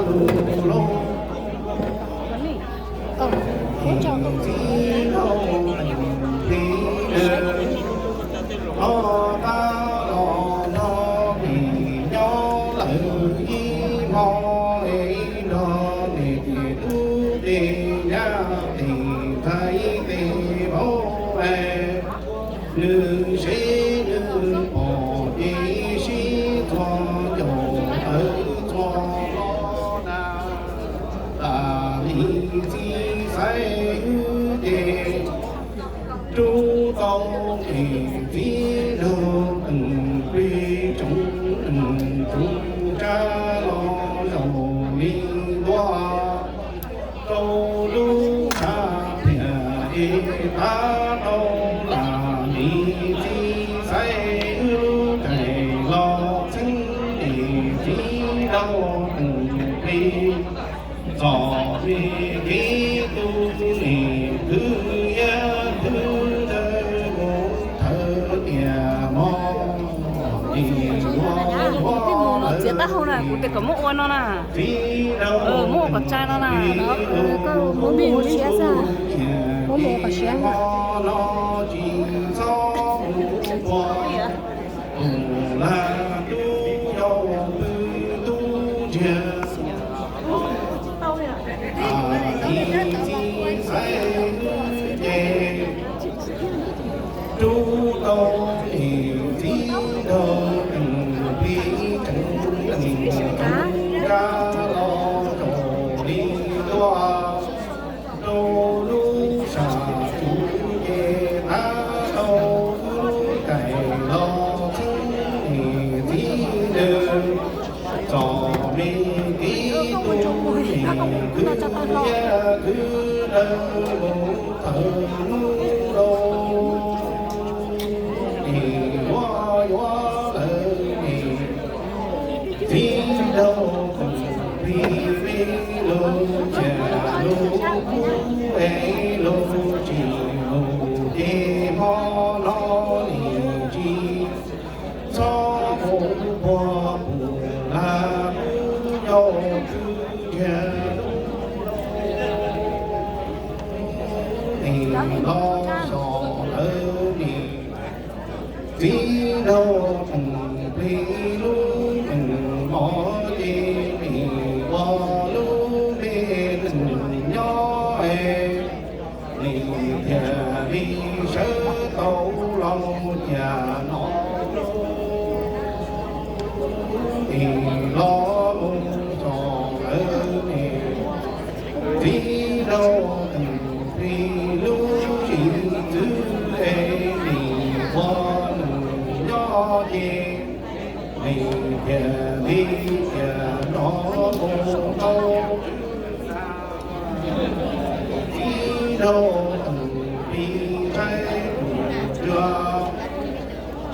Tus hlob, txiv hlob, plig dawb, ob pab los nrog nim nyob lawm ib hmo, ib nrog nim tub tes nyab tes ntxhais tes vauv es. Nws seb nws pom ces sib txog caum tawv txog los na. Lam li txiv xaiv wb ces rub tau niam txiv nrog plig tsoom tsoom tsab los zaum li ntua rau lub tshav pliag es tab tau lam li txiv xaiv wb lub caij los txheeb niam txiv nrog plig. Txom me kev tu niam khwv iab khwv dawb mus thawj tiam hmo. Txiav taub hau na, kuv tias kom muab ua no na. Muab ua kom tsa no na. Muab mus siab xwb. Muab mus ua kom siab. Rub tau niam txiv nrog plig tseem tseem rov los rau li tuaj rau lub sam cuv ces tab tau wb caij los txheeb niam txiv lawm. Txom me kev tu niam khwv iab khwv dawb mus thawj hnub lauj. Nim yuav yuav lawm niam txiv nrog plig, me lus cas lus kub es lus tsis mus ces hmo no nim tsis txhob mus puag pum lag lub yau khwv ntiag. Nim los xyov lawm nim txiv nrog plig lub mos ces nim ua lub me neej nyob es. Nim thiaj li sawv tau los cas no. Nim los mus txog lawm nim txiv nrog plig lub tsis txwv es nim ua neej nyob ces nim thiaj li cas no mus tau. Txiv nrog plig ntshai tus dua,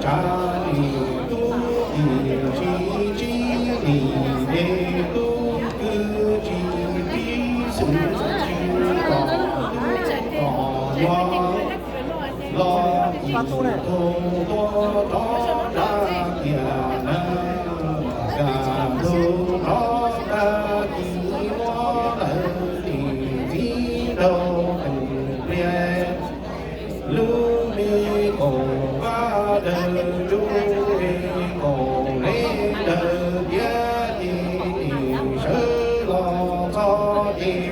tsam nim tub nim tsis tsib nim es tub kwv tsis pib xwm tsis kom tub kom yuav los tsis tau tuaj rov dag tias na. Kam ntug rov dag tsis muab lawm nim txiv nrog tus pliag. Lub me kaum vab daws lub me kaum le daws tiab ces nim sawv los txog ces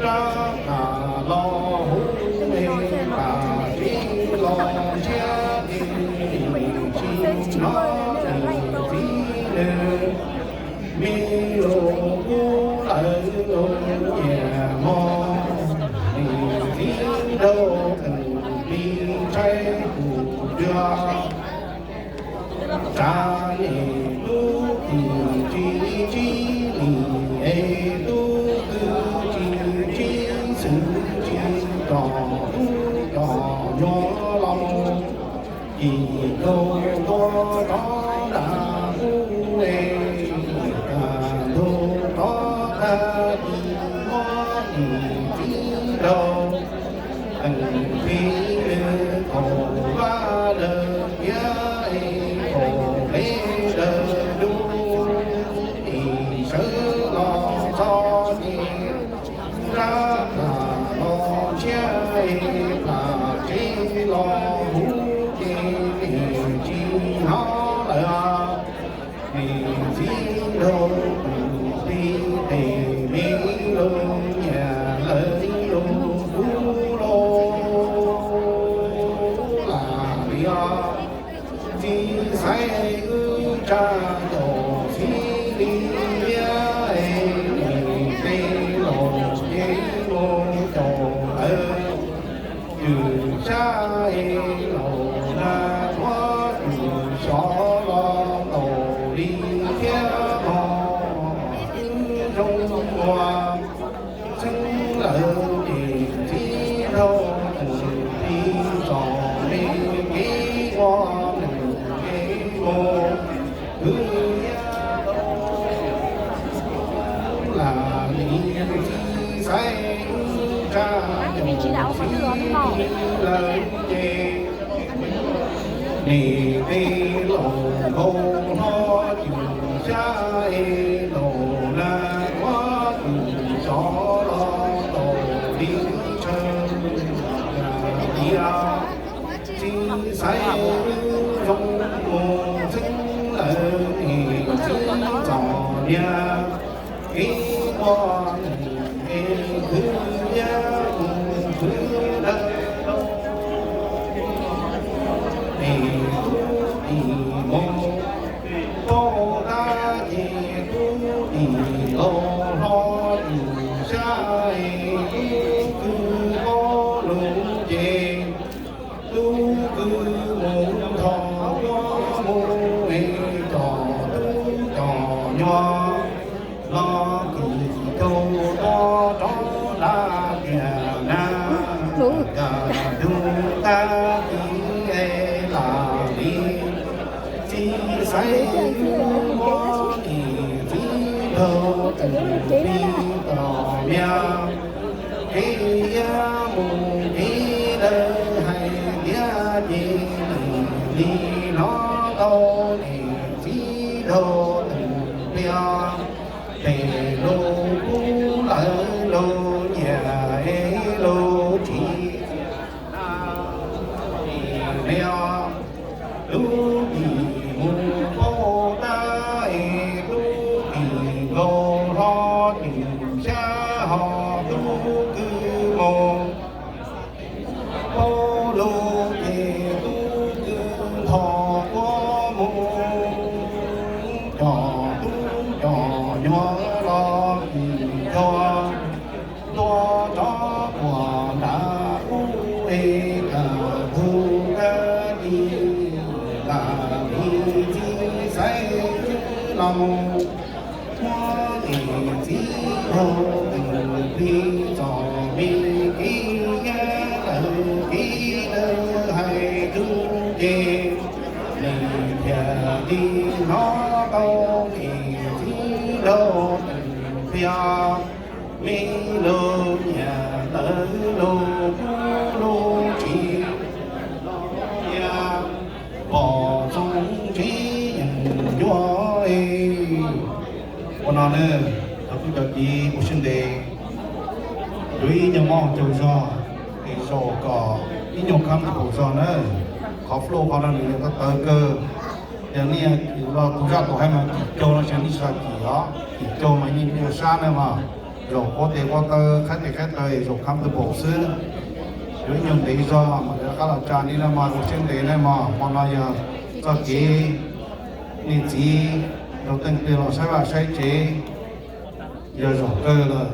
rab qas los huv me qas tib los ntshiab ces nim tsis hnov tus txiv lawm. Me lus kub lawm lus nyiam mog, nim txiv nrog tus plig ntshai tus dua. Tsam nim tub nim tsis tsib nim es tub kwv tsis tsib xwm tsis kom tub kom yuav los. Tsis tau tuaj rov dag kuv es, kam ntug rov dag tsis muab nim txiv nrog tus plig lawm. Kaum vab daws tiab es kaum le daws lub nim sawv los Txiv nraug tus tij tes me lug nyiam lawv lug kub lug lam li os. Txiv xaiv wb tsa caum txiv li liab es, nws tej laus ces mus caum lawv. Cwm xyab es laus na tuab cwm xyov los ntaus li thiab mog. Wb zoo ua txheeb lawm ces txiv nraug tus tij txom me kev ua nws kev mus. Wb lam li txiv xaiv wb tsa caum txiv lawm ces, nws tej laus nkaus hlo cwm xyab es laus na tuab cwm xyov los ntaus li tshaw tias. Txiv xaiv wb zoo mus txheeb lawm es txiv txom niag kev ua nws es khwv liab mus khwv dawb es tub tim mus pauj tab ces tub tim nkaus hlo cwm xyab es tub kwv paub lug ces, tub kwv mus thov quab mus es cov tub cov nyuag los kwv caug tuaj rov dag tias na, yog tub tag kis es lam li txiv xaiv muab nim txiv nraug tus tij tom niag kev mus kev dawb hais tiag ces nws li hnov tau nim txiv nraug tus pliag pem lub kub lawm lub nyiam es lub tsis nim me os. Tub tim mus pauj tab es tub tim nkaus hlo cwm xyab ho tub kwv mus pauj lug ces tub kwv thov quab mus cov tub cov nyuag los kwv cog tuaj rov puag nram ub es kam hu kab li lam li txiv xaiv los mus muab nim txiv nraug tus tij txom me kev liab lawm kev dawb hais tub ces nws thiaj li hnov tau nim txiv nraug tus pliag me lug nyiam lawv lug kub lug tsis los tias pom txoov ntsheb yeej ncua es. Ua no na, cov tub cov kiv ua siab ntev, yuav ib nyuag mob caug zog es zaum kom ib nyuag khab tau paum zog na. Qhov flauj qhov no nws yog tawv kawg. Yog nej los kuv zaj tau hais mas kim caug no tsis yog nej tsis tau kim os, kim caug mas yeej ua sab na mas. Zaum quav tes quav taw qhaib tes qhaib taw zaum khab tau paum xwb. Yuav ib nyuag ntev zog mas rov qab los tsa nej na mas ua siab ntev na mas. Hmo no yog txoj kev nej txiv rau teej twg los saib vaj saib tsev, yog zaum kawg lawm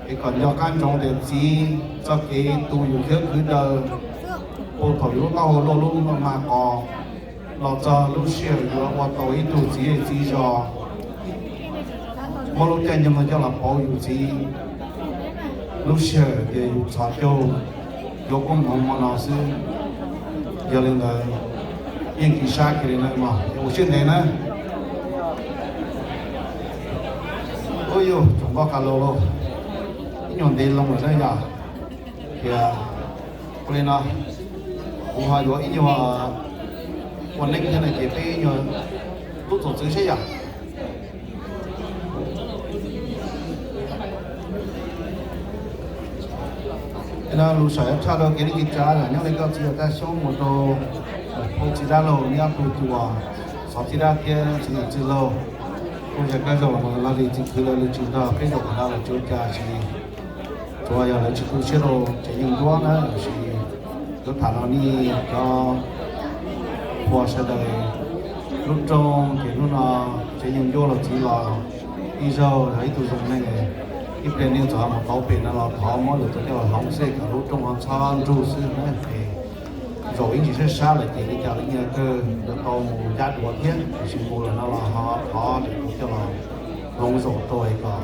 es kom nco qab ntsoov tias txiv txoj kev tu yus khiab khwv daws puag thaum yus lub taub hau luaj lub mas qos los txog lub sij hawm yuav ua tau ib tug txiv zej txiv zos, muab lub caij nyoog no coj los pauv yus txiv. Lub sij hawm tias yus txhos caug yuav koob hmoov hmo no xwb. Yog li ntawd yeej tsis sab kiag li na mas ua siab ntev na. Ub yuj, tsoom nkauj qas laus lauj, ib nyuag ntev loo lawm na yom. Tias ua li no, kuv ho yuav ib nyuag ua neeb thiab no ces peb ib nyuag tub txuas txwv seb yom. No lus sawv tshaj rau kev neej kev tsav yom, nyob li koj txiv yog Taj Xyoob mus rau phauj txiv dab laug nyob tus cuas Thov txij dab thiab txiv niam txiv laug, kuj yog koj zaum los mus laj lim txiv kwv lawv lub tsis nrog peb zaum qhov no los tsis ua cas, tsis tsuas yog lawv tsis tu siab rau tsev yeeb ncuab na, tiam sis lub tham no nej cov ua sawv daws lub rooj ces hnub no tsev yeeb ncuab los txiv los ib zaug yog ib tug zoo neeg, ib pliag nej txawm mus tau pem no los thov muab lwm tus coj los hloov xwb kom lub rooj ho txhob nrug xwb na. Ces zaum ib ntsis sab sab lawm ces li cas los nyias kawg yuav tau mus ncaj dua thiab, tiam sis mus lawm no los ho thov lwm tus coj los hloov zaum rau kom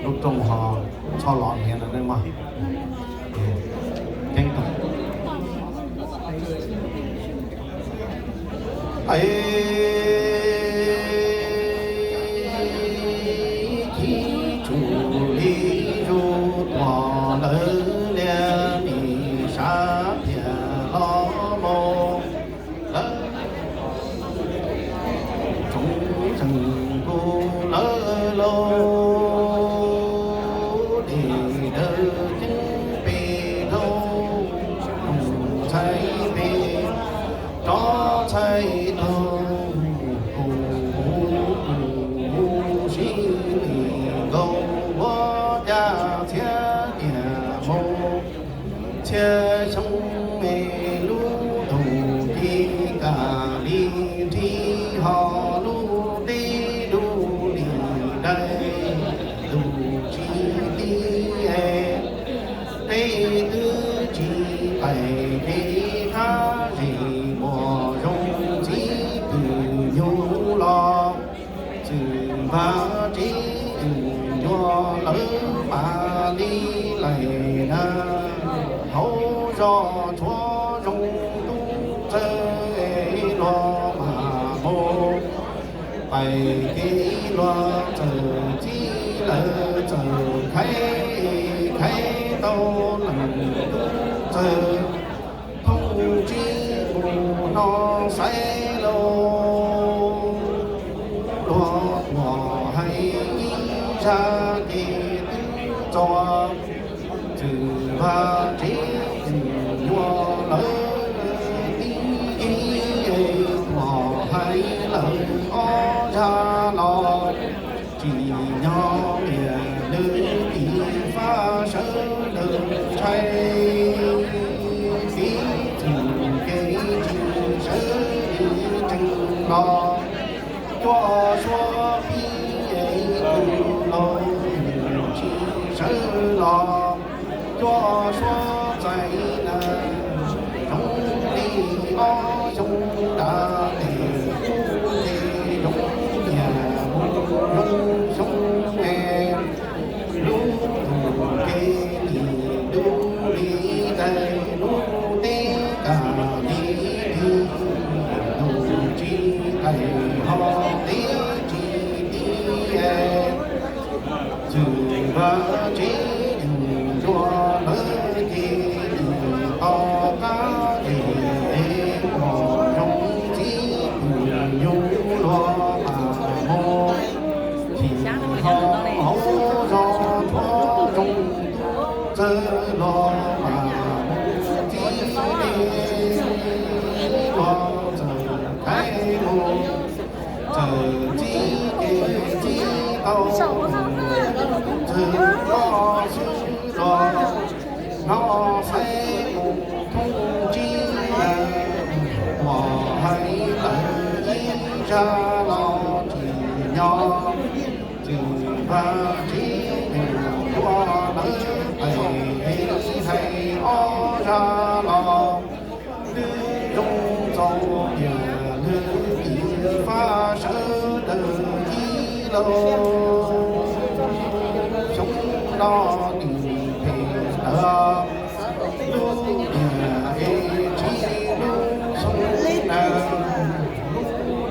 lub rooj ho txhob lov hniav no nej mog. Ceeb toom. Qhib tshum li zuj tuam lawv liab nim sab tiag los mus lawv tsoom tseem kuj lawv lauj, dej dawb ceeb pem rau tsoom txhais pem rov txhais tau kuv kuv sib li nkaus ua cas txhiab tiag mus txhiab xyoo me lub ntuj ci kam li nrig ho lub teb lub li dai lub tsis tib es peb twb tsis qaij kev qab zem uas zoo txib pwm nyuj los txwm npaj tsev yeeb ncuab lawv mam li laim na. Hauv zos tshuav zoo tub txawg luag mam mus, pais kev luag txawm txib lawv txawm khaib, khaib tau leej tub txawg thooj tsis mus no xaiv lauj. Luag tuam hais ib zaj ces twb txog, txwm npaj tsev yeeb ncuab lawv tib ib, tuam hais lawv ob zaj los tsim nyog niam lwm tiv fab sawv daws ntshai. Tib txwm kev tsis sawv li tseem los, cuaj suab pib es kuv laus tsis sawv los, cuaj suab txais na. Zoo li ob xyoo nrad tes kuj ces zoo niam mus zoo xyoo es lub ntuj kev lim ntuj li dais lub teb kam li li ntuj tsis qaij ho teb tsis tib es txwm npaj tsev yeeb ncuab lawv ces nim tau qab es pom zoo txib pwm nyuj luag mam mus, tsis ho hauv zos tshuav zoo tub txawg luag mam mus txib li luag txawm khaib mus, txawm txib ces txib tau txwm los xwb los no xaiv mus thooj tsis na. Tuam hais lawv ib zaj los tsim nyog txwm npaj tsev yeeb ncuab lawv pais hais ob zaj los twb zoo txaus tias lwm tiv fab sawv daws ib lauj. Xyoo no nim phem ntawd lub niam es tsis lub xyoo na,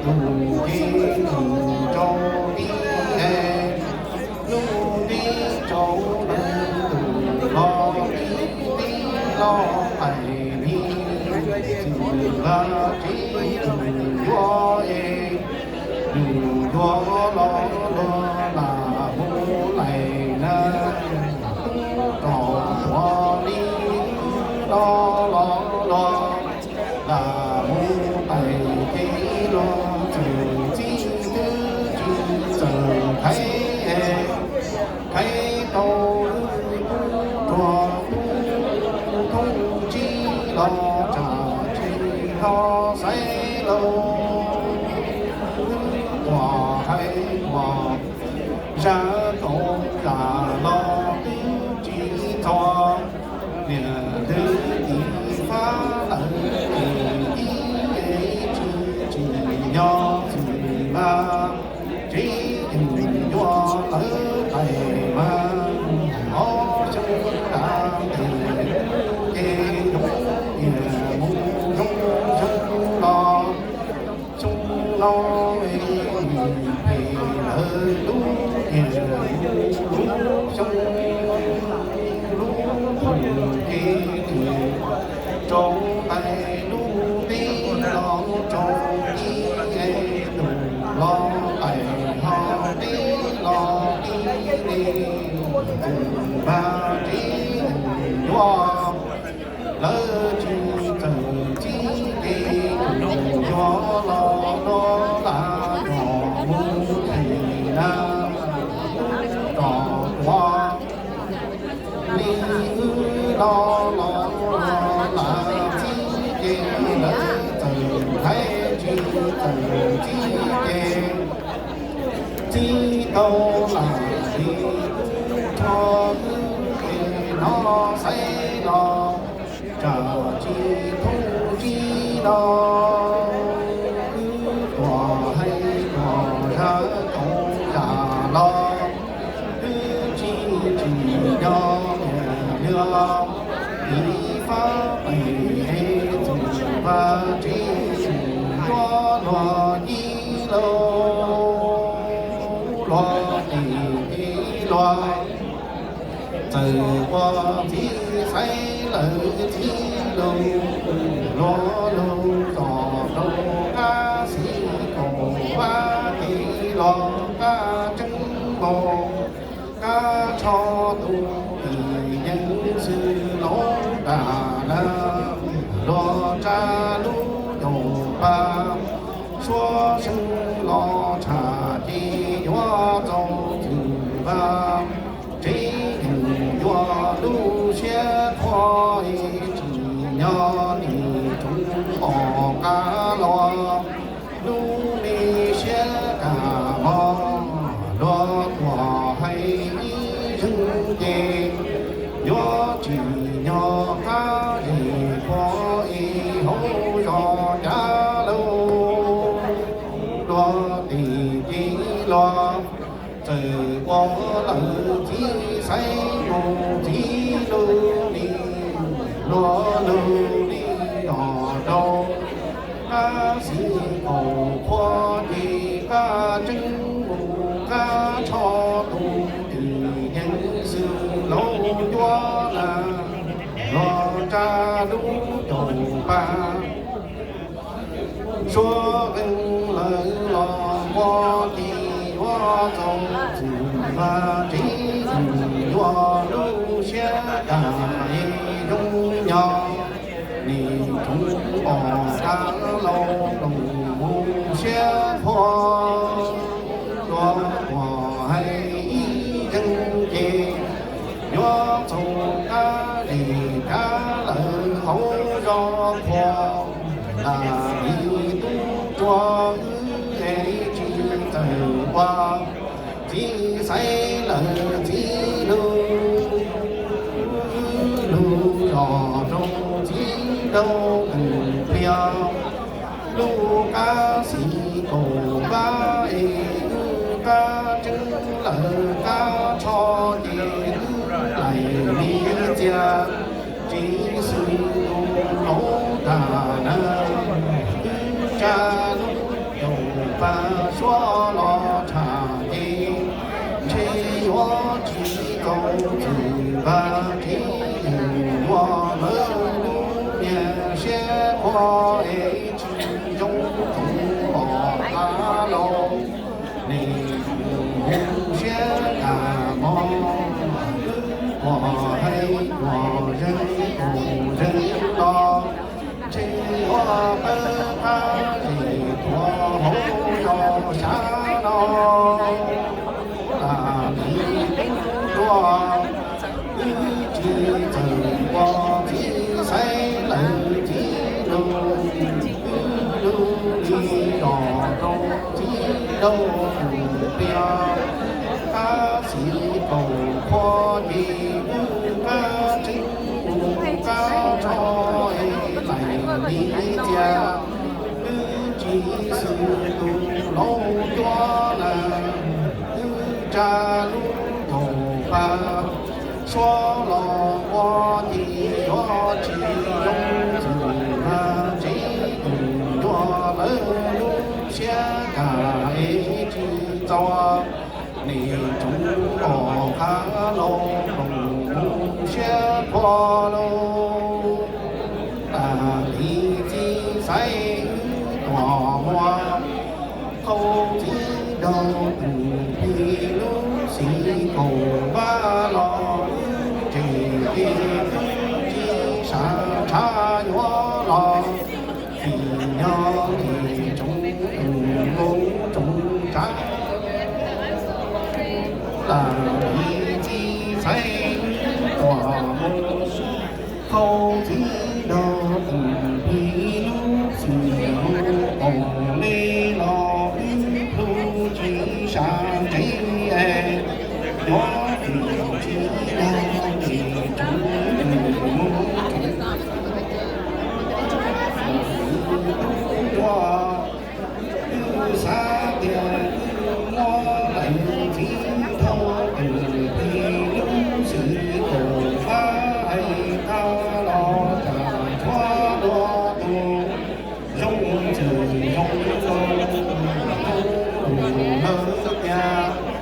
lub ntuj ces nws rau tib es lub teb rau leej twg los tib teb los qais li txwm npaj tsev yeeb ncuab es yus yuav los luag lam mus laim na. Tub rog tuav li Zaj kaum zam los twb tsis txog, niam ntxawm tiv fab lawm ces ib tsis tsim nyog txwm nqa, tsev yeej yuav lawv tais mas ob xyoo nram ntes ces zoo niam mus zoo xyoo los. Xyoo no es nws phem lawv lub niag lub xyoo, lub ntuj ces nws rau ntais lub teb los rau ib es ntuj los tais ho teb los ib es ntuj npag teb ntuj yuav. Lawv tsis txawm txib ces ntuj yuav los no lam kom mus thim na kom tuav. Li wb no los lam txib ces lawv txawm hlais, tsis txawm txib ces txib tau lam li kuj rho wb es no xaiv los tsam tsis thoob ntsib no. Wb tuam hais tuam zaj kaum zam los twb tsis tsim nyog niam lis tiv fab pem es txwm npag tsev yuav luag yij lauj, luag tis ces luag txawm ua txiv xaiv lawv txiv lug, luag lug tom rau qab xis kaum pab ces los qab tseeb maum, qab tsho tus tim yeej xwb lauj nram na, luag tsa lub caum pab suab seeb los tsham ces yuav txaus txwm nqa, tsev yeej yuav lub siab qhuav es tsim nyog nim tsoov pom qab los lub me siab kam mog. Luag tuam hais ib zeeg ces yuav tsim nyog qab zem qhuav es hauv zos cav lauj, luag tis ces luag txawm ua lawv txiv xaiv mus txiv lug li, luag lug li los rau qab xis kaum qhuav ces qab tseeb mus qab tsho tus tim yeej xwb lauj ncuab na, luag tsa lub caum pab suab qeej lawv los nqua ces yuav txaus txwm nqa, tsev yeej yuav lub siab kam es zoo nyog nim tsoov pom qab los nploos mus siab qhuav. Luag tuam hais ib zeeg ces yuav txaus qab zem cav lawv hauv zos qhuav, lam li tub rua wb es tsis txawm ua txiv xaiv lawv txiv lug, lug zos rau txiv rau kws pliag. Lub qab xis kaum pab es wb qab tseeb lawv qab tsho ces wb laim li txias tsis xwm tus lauj nram na. Wb tsa lub caum pab suab los tsham ces ntshe yuav tsis txaus txwm nqa, tsev yeej yuav lawv lub niag siab qhuav es tsis zoo tsoov pom qab los. Nim mus siab kam mog, wb tuam hais tuam zeeg tus zeeg los ntshe yuav pawg qab zem tuav hauv zos xyav no. Lam li tub rua wb tsis txawm ua txiv xaiv lawv txiv lug, wb lug li zos rau txiv rau kws pliag. Puag ces wb qab tseeb mus qab tso es laim li txias, wb tsis xwm tus laus cuab na, wb tsa lub kaum pas suab los ua ces yuav tsis zoo txwm na, tseeb tus yuav lawv lub siab kam es tsis txaus. Nim tsoov kom qab los ploom mus siab puag lauj. Tam li txiv xaiv wb tuam muag, qhau txiv nrog tus phis lub xim kaum vab los, wb tseem ces wb tsis sam tshav yuav los, vim yog nim tsoov tus nkoos tsoov tshav. Tam li txiv xaiv wb tuam muag, qhau txiv nrog tus phis lub xim mus qaum li los, wb plhu tsis sam ntsev es yuav vim tsis yog nim tsoov tus nkoos tsoov tshav. Wb xav tias wb muab leej txiv nrog tus phis lub xim kaum vab hais tag los tsam tshuav dua tus zoo txwm zoo tus lawv tias wb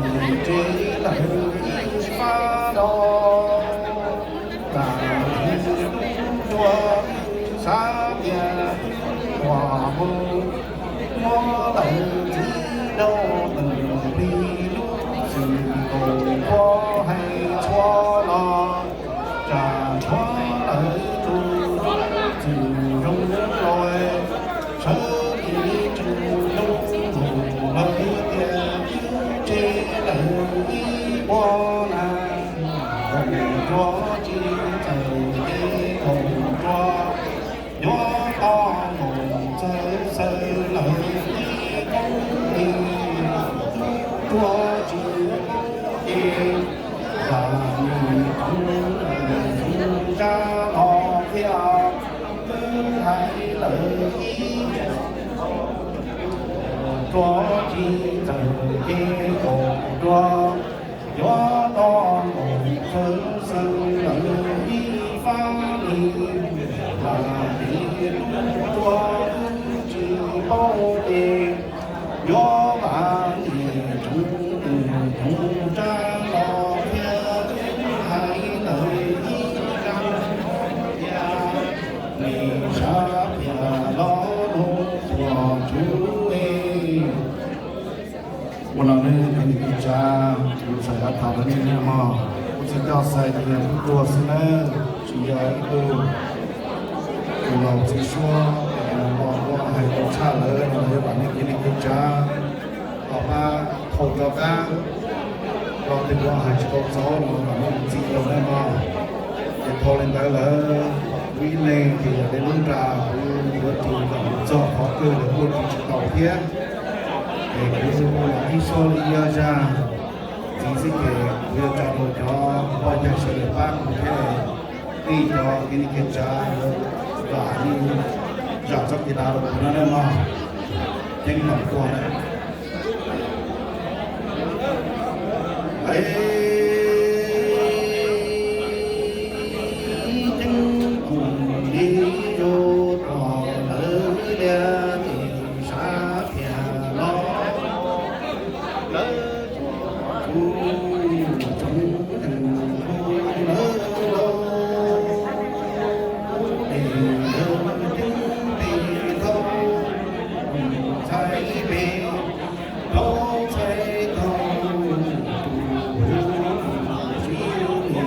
mus tsev lawm ib fab los. Tam li tus tuaj xav tias wb tuam muag, muab leej txiv nrog tus phis lub xim kaum vab hais tshuav los tsam tshuav lawv tus zoo txwm zoo los, sawv kev tseem zoo tus lawv tias wb tsev lawm ib puag na. Kaum cuaj tsis txawm ces kaum cuaj yuav tau mus txawv xaws lawm ib koob li. Cuaj tsis ces vam nim tsoov tus nkoos tsoov tshav los thiab, wb hais lawm ib cuaj tsis txawm ces kaum cuaj yuav tau mus txawv xaws lawm ib fab li. Vam nim tsoov tus nkoos tsoov tshav los thiab, wb tsis paub ces yuav vam nim tsoov tus nkoos tsoov tshav los thiab, wb hais lawm ib zaj tias nim sab phiaj los lub tuam tshuv es. Ua no ne, koj niam koj tsav, kuv txhais yav thaum lawv niaj hnub mog, kuv txiv coj xais tias kuv tuag xwb nawb, tsis yog ib tug laus txiv suab los ua hais tau tshaj lawm no, yog kom nej koj niam koj tsav los pab thau rov qab, los twg ua hais tsis tau txaus los kom nej txi rau nej mog. Ces dhau li ntawd lawm, kuv ib leeg ces yog li lub nra kuv yuav ris kom mus txog qhov kawg lawm kuj ris tsis tau thiab. Ces kuv ua los ib suab li ib zaj ntxiv xwb ces kuv yuav tsa rau cov poj yawg sawv daws pab kuv thiab, tij cov kwv tij neej tsa, kom hais li zam txoj kev dav rau kuv no na mog. Ceeb toom tuaj na. Ceeb tus li zoo rau lawv liaj tis sab phiaj los, lawv tsuas tub tsoov tseem hu lawv los, es lawv ceeb pes tau, txhais pes tau, txhais tau tus hu sib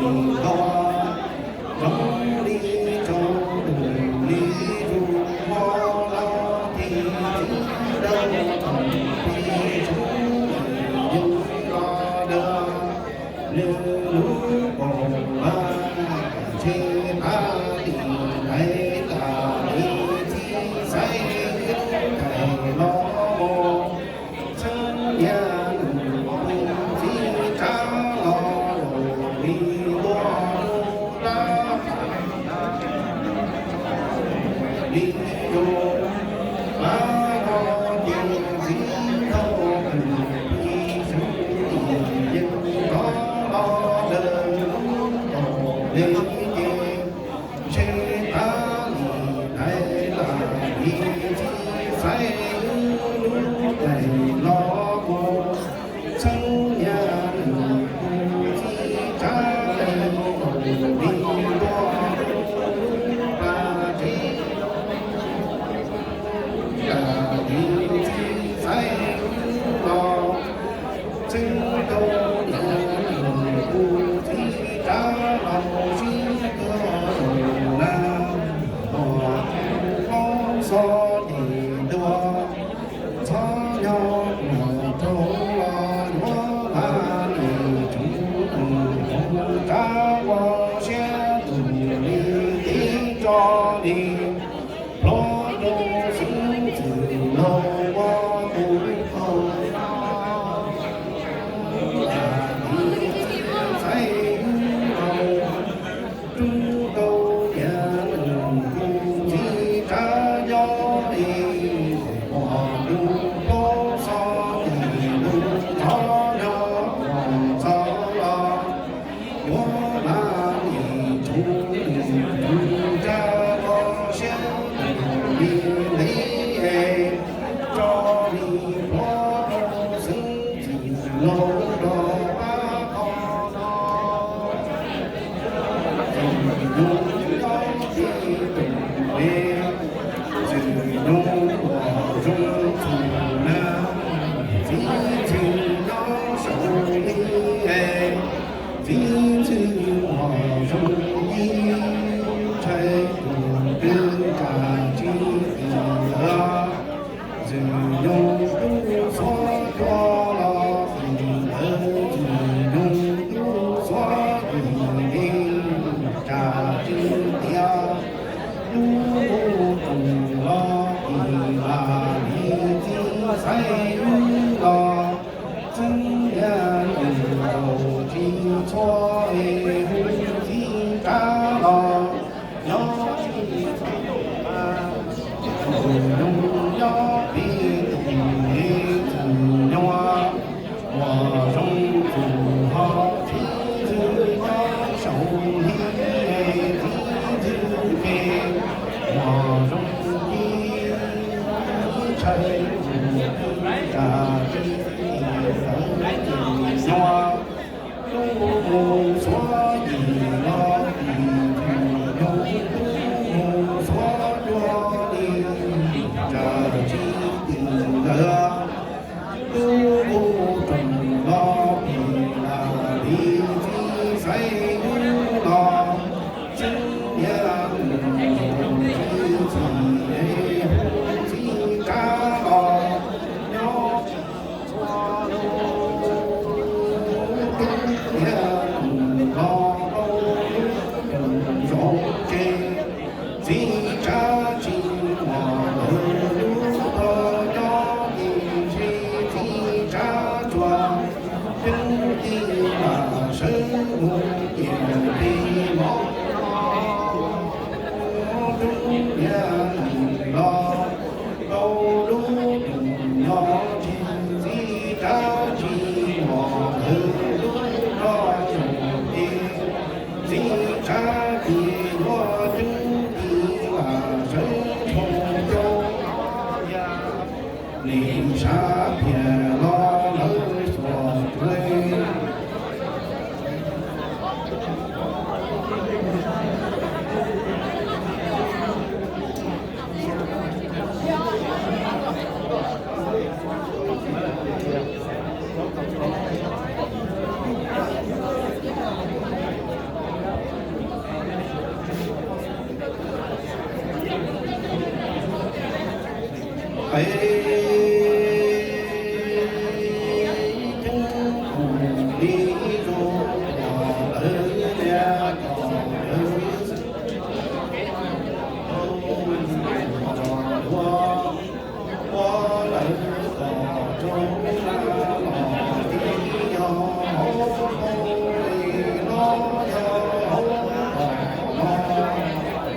nus los, zoo li tsaus ntuj li zus hmo los, tis txiv dawb tsoom plig tsoom yeej los dawb. Zaum tsis txhua es hu txiv tsav los nyob tsis txhua, tus nyuj nyob pem tus es tus nyuj uas zoo tus ho txiv ntxwg nyob saum hli es txiv ntxwg pem uas zoo ci ntshai tus tsam tsis sawv tus nyuj. Tub mus xuav yim los tim tus nyuj, tub mus xuav cuag li tsam tsis tim ntawd. Tub kuj roos los tim lam li txiv xaiv wb los txheeb niam mus tsis txim es hu txiv tsav los nyob tsis txhua lub. Txheeb niam mus los rau lub roos zov tsev. Txiv tsav tsis muaj lawv lub tog nyob ces ntshe txiv tsav tsuas ceeb ti lam sawv mus tiam pem mov. Txheeb niam mus los rau lub roos nyob tsev, txiv tsav tsis muaj lawv lub tog zov tsev. Txiv tsav ces yuav ceeb ti lam sawv nrho rau yam li sab phiaj los lawv xuas tsuav. Peb ceeb tus li zoo uas lawv liab kom lawv xwb. Ua lawv kom rau na los tib yog hauv paus li los yog hauv kom los,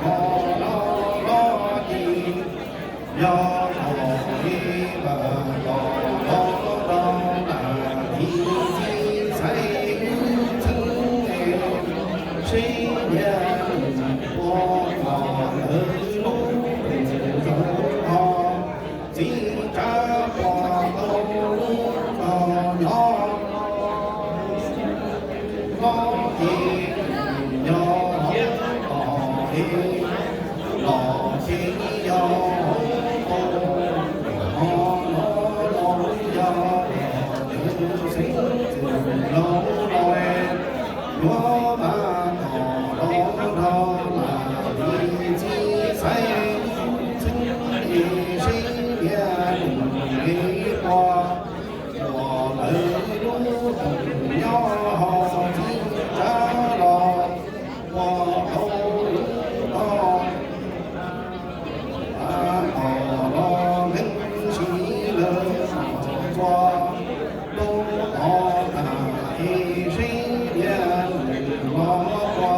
kom los los los ces yog kom li lam kom los rau lam li txiv xaiv wb txheeb seb niam mus ua kom lawv lub roos zoo ho. Txiv tsav pom tau lub tog nyob los ces yog hauv tog li los ces yog hauv paus ho los los yog lawv xeeb txwm los los yuav mas kom los rau lam li txiv xaiv txheeb li seb niam mus li ua kom lawv lub roos nyob ho. Txiv tsav los ua tau lub tog, a, kom los nkees sis lawv txhua tub tod tas es seb niam mus los ua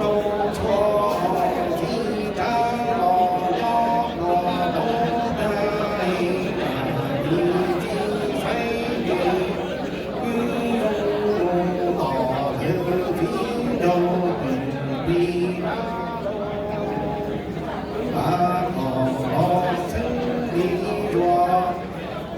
tau txhua ho. Txiv tsav los nyob ua tau tag es tas li txiv xaiv ces wb zoo mus tom lawv txiv nraug pem plig. Mas kom los txheeb li zuag,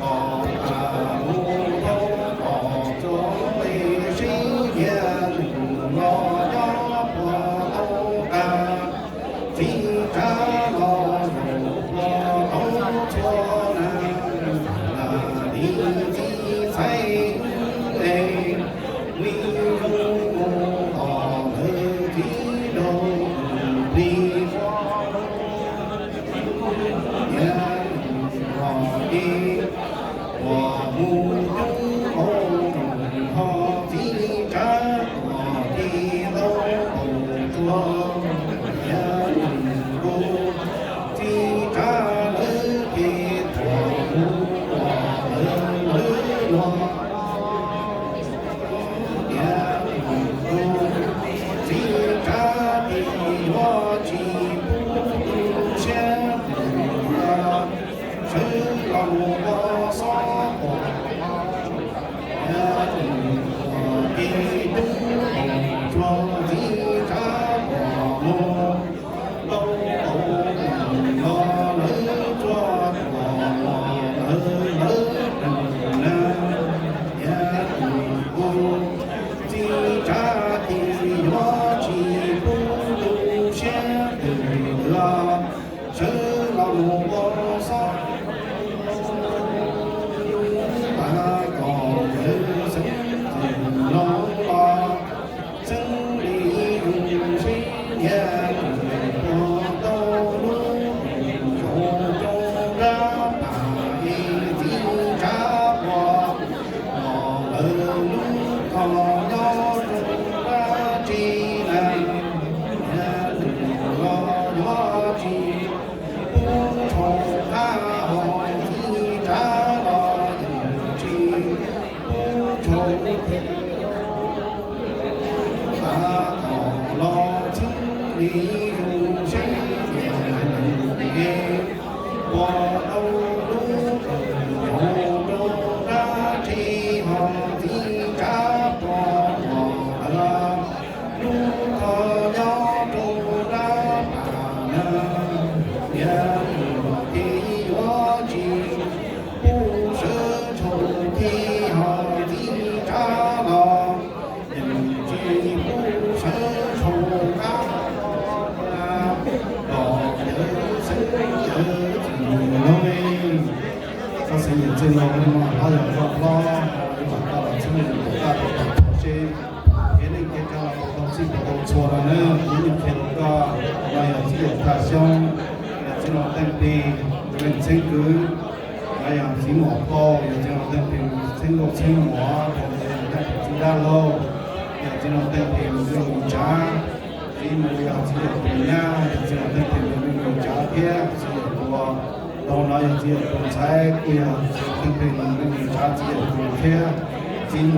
kom tas mus tau kom txog es seb niam mus los nyob puas tau tas. Txiv tsav los zaum puas tau txhua na, lam li txiv xaiv es li zoo mus tom lawv txiv nraug plig. Niam mus los ces uas mus coob npaum ho, txiv tsav uas ces ntau npaum tsuag. Niam mus nkaus txiv tsav lawv ces tuam mus uas lawv lawv luag. Lub tog nyob rau dab tsi na, niag lwm los nyob tsis pub tshau qab, ho txiv tsav los yeej tsis pub tshau. Tav tom los txhwb li zus seb tias nws es puas tau lub tawm nyob rau dab tsi, ho txiv tsav puas muaj lawm. Lub tog nyob rau dab pam na, niag lwm ces yuav tsis pub sawv tshau thiab, ho txiv tsav los yeej tsis pub sawv tshau qab. Los yawg xeeb yawg txiv lawm, koj xeeb yawg txiv lawm, hlob yog koj hlob, ib yam koj los txhib yawg txiv lawm, koj tau tau txog seb kev neej kev tsav los puas tau txhij puas tau txhua no na. Kuv yeej qhia rau koj, no yog txiv yawg Thaj Xyoob, yog txiv laug Teej Plig, leej txheeb kwv. No yog txiv muam Phauj, yog txiv laug Teej Plig txheeb nkauj txheeb muam, yog txiv laug Teej Plig txiv dab laug, yog txiv laug Teej Plig nws leej yus tsav. Txiv mus yog txiv yawg Plig nyab, yog txiv laug Teej Plig nws leej yus tsav thiab. Txiv yawg Tuam, tau no yog txiv yawg Tuam ntxhais, kuj yog txiv laug Teej Plig nws leej yus tsav, txiv yawg Tuam thiab. Txiv mus